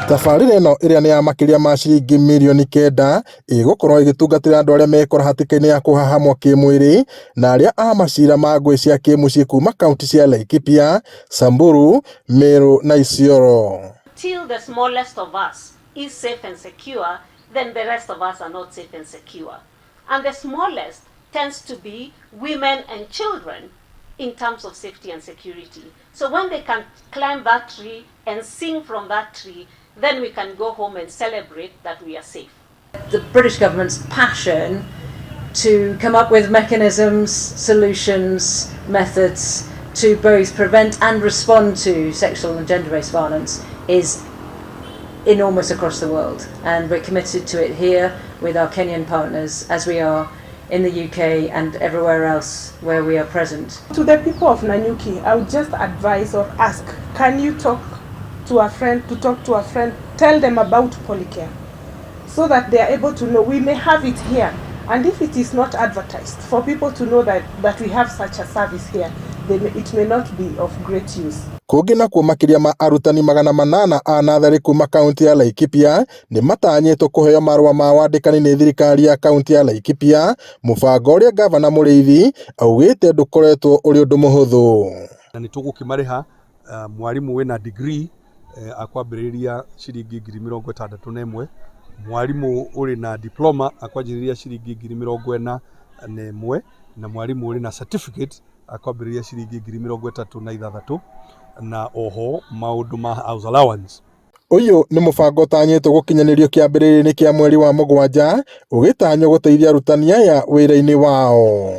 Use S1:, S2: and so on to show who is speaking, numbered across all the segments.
S1: Tabarĩra ĩno ĩrĩa nĩ ya makĩria ma ciringi mirioni 9 ĩgũkorwo ĩgĩtungatĩra andũ arĩa mekora hatĩka-inĩ ya kũhahamwo kĩmwĩrĩ na arĩa a macira ma ngũĩ cia kĩmũciĩ kuma kaunti cia Laikipia, Samburu, Meru na Isiolo.
S2: Till the smallest of us is safe and secure, then the rest of us are not safe and secure. And the smallest tends to be women and children in terms of safety and security. So when they can climb that tree and sing from that tree, then we can go home and celebrate that we are safe.
S3: The British government's passion to come up with mechanisms, solutions, methods to both prevent and respond to sexual and gender-based violence is enormous across the world, and we're committed to it here with our Kenyan partners as we are in the UK and everywhere else where we are present.
S4: To the people of Nanyuki, I would just advise or ask, can you talk to a friend, to talk to a friend, tell them about Policare so that they are able to know we may have it here. And if it is not advertised, for people to know that we have such a service here, they may, it may not be of great use.
S1: Kũngĩ nakuo makĩria ma arutani 800 a natharĩ kuma kaunti ya Laikipia nĩ matanyĩtwo kũheo marũa ma wandĩkani nĩ thirikari ya kaunti ya Laikipia, mũbango ũrĩa ngavana Mũrĩithi augĩte ndũkoretwo ũrĩ ũndũ mũhũthũ.
S5: Na nĩ tũgũkĩmarĩha mwarimũ wĩna degree akwambĩrĩria ciringi 61,000, mwarimũ ũrĩ na diploma akwanjĩrĩria ciringi 41,000, na mwarimũ ũrĩ na certificate akwambĩrĩria ciringi 36,000, na oho maũndũ ma house allowance.
S1: Ũyũ nĩ mũbango ũtanyĩtwo gũkinyanĩrio kĩambĩrĩria-inĩ kĩa mweri wa 7, ũgĩtanywo gũteithia arutani aya wĩra-inĩ wao.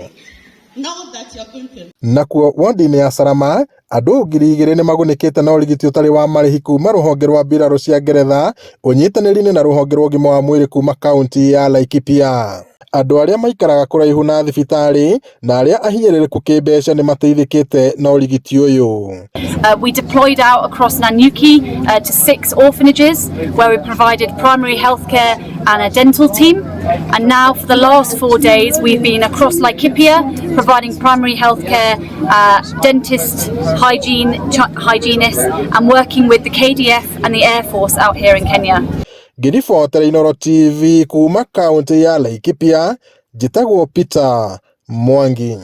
S1: Nakuo wondi-inĩ ya Salama andũ 2,000 nĩ magunĩkĩte na ũrigiti ũtarĩ wa marĩhi kuma rũhonge rwa mbirarũ cia Ngeretha ũnyitanĩri-inĩ na rũhonge rwa ũgima wa mwĩrĩ kuma kaunti ya Laikipia. Andũ arĩa maikaraga kũraihu na thibitarĩ na arĩa ahinyĩrĩrĩku kĩmbeca nĩ mateithĩkĩte na ũrigiti ũyũ.
S6: We deployed out across Nanyuki to 6 orphanages where we provided primary healthcare and a dental team. And now for the last 4 days we've been across Laikipia providing primary healthcare, dentist, hygienists, and working with the KDF and the Air Force out here in Kenya.
S1: Ngĩribotera Inooro TV kuma kaunti ya Laikipia, njĩtagwo Peter Mwangi.